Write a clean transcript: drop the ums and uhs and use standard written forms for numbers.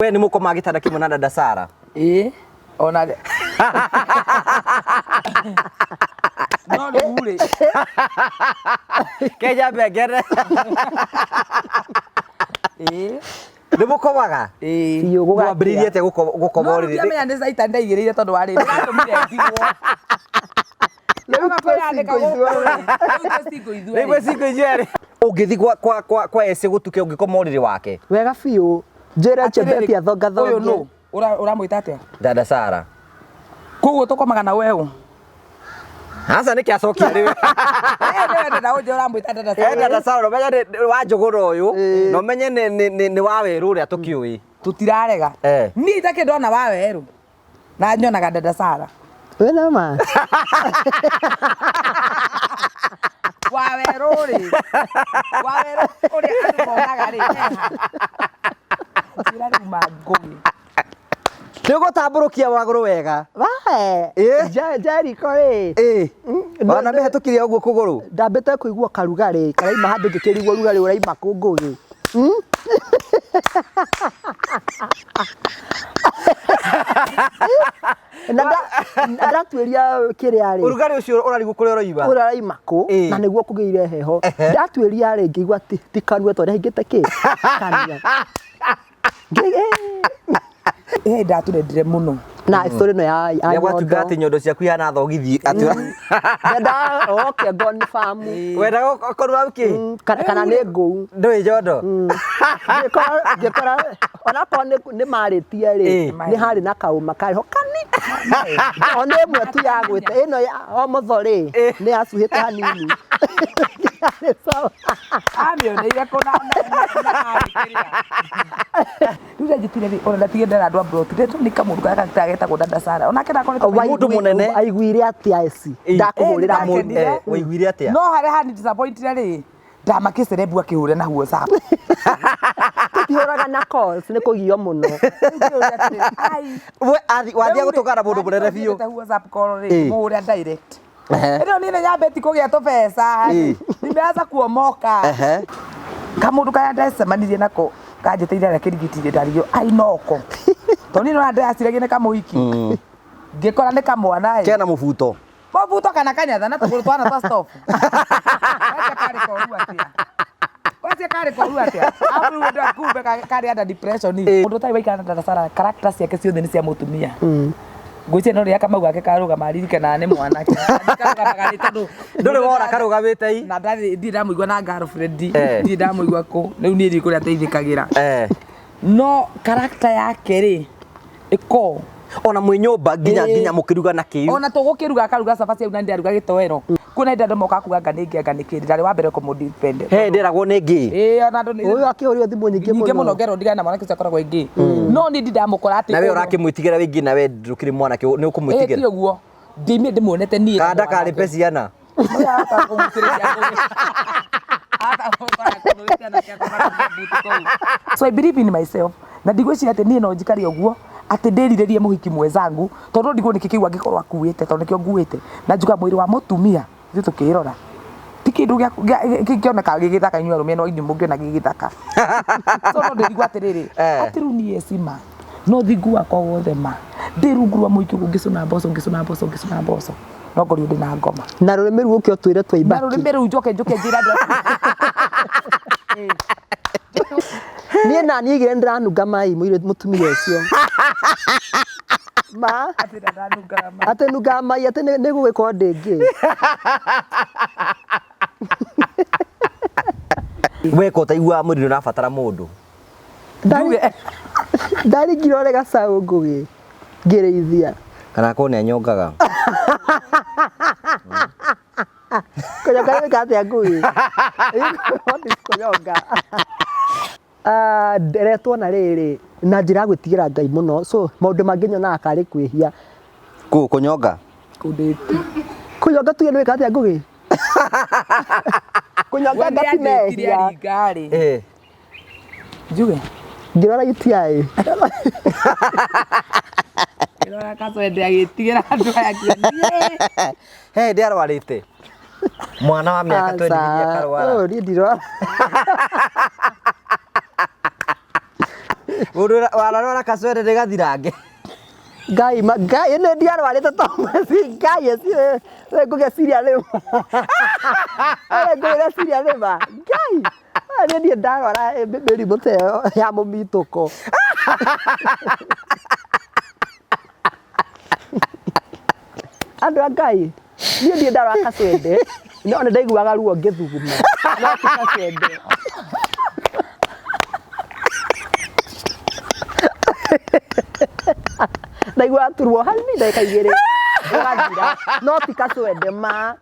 We nĩ mũkomaga gĩtanda kĩmwe na dada Sara? Ĩĩ, ona no rĩu rĩ. Kenya mbengere. Ĩĩ. Nĩ mũkomaga? Ĩĩ. Biũ gũgakĩa. Mwambĩrĩirie atĩa gũkoma No rĩu ũrĩrĩ? ndiamenya nĩ caita ndaigĩrĩire tondũ wa rĩrĩ ndatũmire ndigwo. Rĩu twĩ single ithuerĩ. Rĩu twĩ single ithuerĩ. Rĩu mwĩ single inyuerĩ. Ũngĩthiĩ kwa ece gũtuke ũngĩkoma ũrĩrĩ wake? Wega biũ. Njĩre Atĩrĩrĩ, Chebet ũyũ athongathonge. nũ? Ũramwĩta atĩa? Dada Sara. Koguo tũkomaga na we ũ? Aca nĩkĩ acokia rĩu? Eh, nĩwe ndenda ũnjĩre ũramwĩta Dada Sara. Eh, Dada Sara, ũmenye nĩ wa njũgũra ũyũ, na ũmenye nĩ wa werũ ũrĩa tũkĩũĩ. Tũtirarega. Eh. Niĩ itakĩ ndona wa werũ. Na nyonaga Dada Sara. Wĩna ma? Wa werũ rĩ. Wa werũ ũrĩa andũ monaga rĩ. Eha. Njĩra rĩu ma ngũgĩ. Nĩ ũgũtambũrũkia magũrũ wega. Wae. Ĩ. Jericho rĩ. Ĩ. Ona mĩhetũkirie ũguo kũgũrũ. Ndambĩte kũigua karugarĩ karaima handũ ngĩkĩrigwo rugarĩ ũraima kũ ngũgĩ. Na ndatuĩria kĩrĩa rĩ. Ũrugarĩ ũcio ũrarigwo kũrĩa ũroima. Ũraima kũ Ĩ. na nĩguo kũgĩire heho. Ehe. Ndatuĩria rĩ ngĩigua ti kanua tondũ ndahingĩte kĩ? Kanua. He ndatũrendire mũno. Na story ĩno ya ya Nĩ gwatuĩka nyondo. atĩ nyondo ciaku ihana thogithi atĩ Ndenda oke confirm. wendaga ũkorwo wa kĩ? Kana nĩ ngũu. Ndũĩ nyondo? Ngĩkora onakorwo nĩ marĩtie rĩ Ĩ. nĩ harĩ na kaũma karĩ ho kani o nĩ ĩmwe tu yagwĩte ĩno ya o mũtho rĩ Ĩ. nĩ yacuhĩte hanini. Yarĩ sawa. Amĩoneire kũ na arĩ kĩrĩa. Rĩu ndanjĩtire rĩ ona ndatigire ndera andũ a plot ndetwo nĩ kamũndũ karĩa kangĩ getagwo Dada Sara onake ndakoretwo Mũndũ mũnene. Aiguire atĩa eci Ĩ. ndakũhũrĩra Ĩ, mũndũ. nĩndakenire. Eh, waiguire atĩa? No harĩa hani disappointire rĩ ndamakĩcerebu akĩhũra na WhatsApp. Tũtihũraga na calls nĩ kũgio mũno. Rĩu ngĩũria atĩrĩrĩ, ai, We wathiĩ rĩu rĩ, gũtũngana na mũndũ mũnene biũ. nathiĩ WhatsApp call rĩ Ĩ. mũhũre direct. Ehe. Ĩno niĩ nĩnyambĩtie kũgĩa tũbeca. Ĩ. Nimeanza kuomoka. Ehe. Kamũndũ karĩa ndacemanirie nako kanjĩtĩire harĩa kĩrigiti-inĩ ndarigio ai noko. Tondũ niĩ nĩwona ndĩraciragia nĩ kamũhiki. Ngĩkora nĩ kamwana ĩ. Kena mũbuto. Mũbuto kana kanyatha na tũgũrũ twana twa stove. Wacia karĩ koru atĩa? Wacia karĩ koru atĩa? Arabu rĩu andũ a kumbe karĩ under depression. Mũndũ ũtarĩ waikara na Dada Sara character ciake ciothe nĩ cia mũtumia. Ngwĩciria no rĩrĩa kamau gake karũgama aririkanaga nĩ mwanake. Karũgamaga rĩ tondũ Ndũrĩ wona karũgamĩte i? Na ndarĩ ndirĩ ndamũigua na girlfriend. Eh. Ndirĩ ndamũigua kũ. Rĩu niĩ ndiũĩ kũrĩa ateithĩkagĩra. Eh. No character yake rĩ ĩko Ona mwĩ nyũmba nginya Ĩ. nginya mũkĩruga na kĩu. Ona tũgũkĩruga akaruga cabaci au na ndĩraruga gĩtoero. Kwĩna hĩndĩ andũ mokaga kuga anga nĩ ngĩ anga nĩ kĩ. Ndarĩ wa mbere kũmũ defend. He ndĩragwo nĩ ngĩ. Ĩĩ ona andũ nĩ Ũyũ akĩhũrĩrwo thimũ nyingĩ nyingĩ mũno mũno. ngerwo ndigane na mwanake ũcio akoragwo ĩngĩ. No niĩ ndindamũkora atĩ Na we ũyũ- ũrakĩmwĩtigĩra wĩngĩ na we ndũkĩrĩ mwanake nĩ Ĩĩ ti ũkũmwĩtigĩra. ũguo. Ndimĩ ndĩmuonete niĩ na Kana ndakarĩpe mwanake. ciana. Ũyũ ahota kũgucĩrĩria ngũgĩ. Ahota gũkora akũrũĩte anake akona buti kũu. So I believe in myself na ndigwĩciria atĩ niĩ no njikare ũguo atĩ ndĩrirĩrie mũhiki mwenzangu tondũ ndigwo nĩkĩ kĩu angĩkorwo akuĩte tondũ nĩkĩo nguĩte na njuga mwĩrĩ wa mũtumia ithuĩ tũkĩrora ti kĩndũ kĩonekaga gĩ gĩthaka inyuĩ arũme no inyuĩ mũngĩona gĩ gĩthaka so no ndĩrigwo atĩrĩrĩ Eh. atĩ rĩu niĩ cima no thingu wakwa wothe ma ndĩ rungu rwa mũhiki ũguo ngĩcũna mboco ngĩcũna mboco ngĩcũna mboco no ngorirwo ndĩ na ngoma Na rũrĩmĩ rũu ũke ũtwĩre na twaimba kĩ. rũrĩmĩ rũu njoke njoke njĩre andũ atĩ- Niĩ na niĩ igĩrĩ nĩndĩranunga mai mũirĩtu mũtumia ũcio. Ma Atĩ ndanungaga mai. atĩ nungaga mai atĩ nĩ gũgĩkorwo ndĩ ngĩ. We ko ũtaiguaga mwĩrĩ ũrabatara mũndũ. Njuge. Ndaringire ũrĩ gacaũ ngũgĩ ngĩrĩithia. Kana akorwo nĩ anyongaga. Kũnyonga gwĩka atĩa ngũgĩ? What is kũnyonga? Ah, nderetwo na rĩrĩ na njĩra ya gwĩtigĩra Ngai mũno so maũndũ mangĩ nyonaga karĩ kwĩhia. Kũ kũnyonga? Kũndĩti. Kũnyonga tuge nĩ wĩka atĩa Ngũgĩ? Kũnyonga We nga ti nĩandĩtire mehia. aringa-rĩ. Eh. Njuge. Ngĩrora UTI. Ngĩrora kacwende agĩtigĩra andũ aya kĩo. He ndĩ arwarĩte. Mwana wa mĩaka Aca. 23 akarwara. Oh, niĩ ndirwara. Mũndũ wararwara kacwere nĩ gathirange. Ngai ma Ngai nĩ ndiarwarĩte to mwezi Ngai eci ngũgeciria rĩma ngũgeciria rĩma Ngai niĩ niĩ ndarwara mĩrimũ ta ĩyo ya mũmitũko. Andũ a Ngai, niĩ ndirĩ ndarwara kacwende, no nĩ ndaiguaga ruo ngĩthuguma, no ti kacwende. Ndaiguaga turuo hanini ndagĩka igĩrĩ rũgathira, no ti kacwende ma.